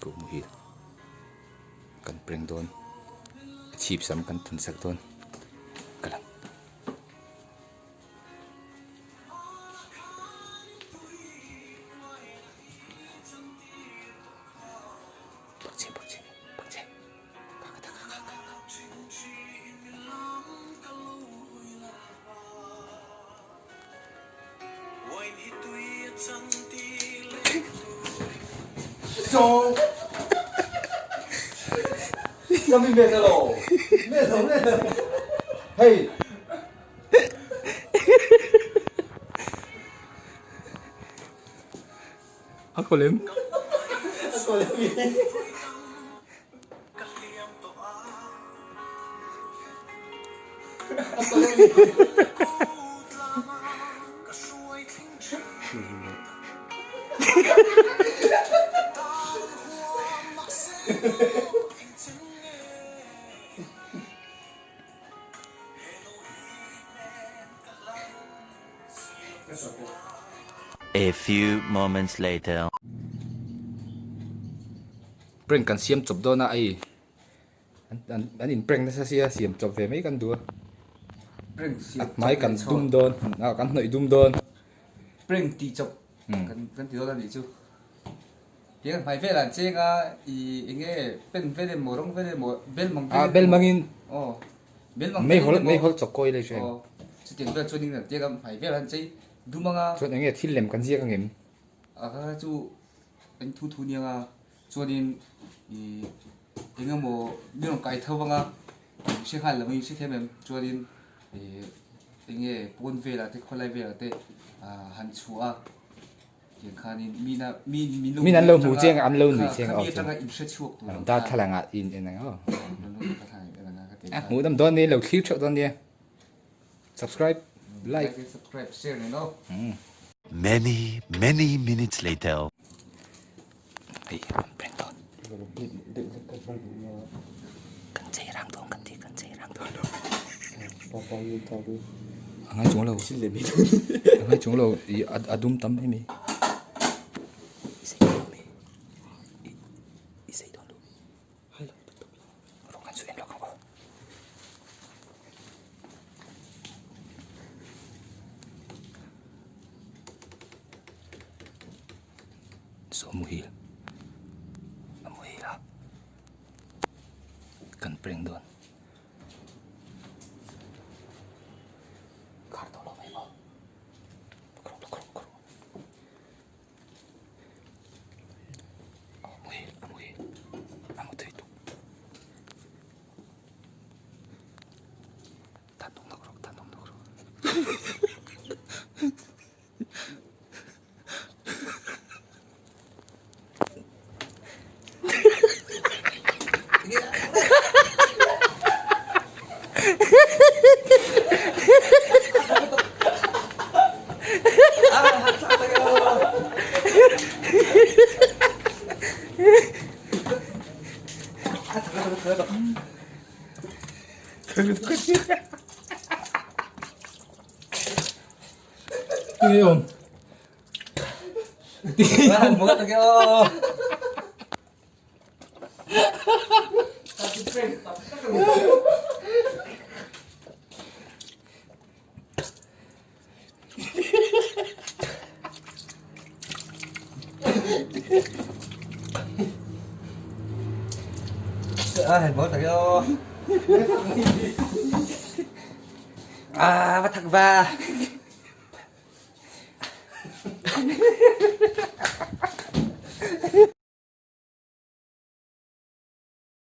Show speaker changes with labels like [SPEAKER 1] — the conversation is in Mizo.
[SPEAKER 1] pawh muhil kan prank dawn a chhip sam kan thun sak dawn ka lang. A kaw lem.
[SPEAKER 2] A few moments later.
[SPEAKER 1] Prank kan siam chawp dawn a ei an in prank nasa sia siam chawp ve mai kan duh a
[SPEAKER 3] Prank siam
[SPEAKER 1] a hmai kan dum dawn a kan hnawih dum dawn
[SPEAKER 3] Prank tih chawp kan kan ti dawn a nih chu Tiang hmai vel an cheng a i enge pen vel emaw rawng vel emaw bel mang vel
[SPEAKER 1] a bel mangin
[SPEAKER 3] aw bel mang
[SPEAKER 1] meihawl meihawl chawk kawi lai hriat
[SPEAKER 3] aw chutiang vel chuan in tiang hmai vel an chei dum anga
[SPEAKER 1] chuan enge thil lem kan ziak angem
[SPEAKER 3] a kha chu eng thu thu nia chuanin i engemaw mi rawn kai tho anga hre nghal lo in hre thiam em chuanin i enge pawn velah te khawlai velah te han chhuah a tiang khanin mina mi min lo
[SPEAKER 1] min an lo hmu chiang an lo nui chiang
[SPEAKER 3] khami atanga in hre chhuak tur
[SPEAKER 1] ang darthlalang ah in en ang aw a hmuh dam dawn nia lo thlir theuh dawn nia subscribe like
[SPEAKER 3] subscribe share ni no
[SPEAKER 2] Many many minutes later.
[SPEAKER 1] Hei an prank dawn kan chei rang dawn kan ti kan chei rang dawn lo a ngai chung lo a ngai chung lo i a dum tam mai mai i sei dawn lo mi i sei dawn lo mi rawng an chu en lawk ang aw. Saw muhil a muhil a kan prank dawn khar tawh lo mai maw a muhil a muhil a mu thui tuk tan nawk nawk rawh tan nawk nawk rawh. Nghe không?
[SPEAKER 3] À, bắt thằng va.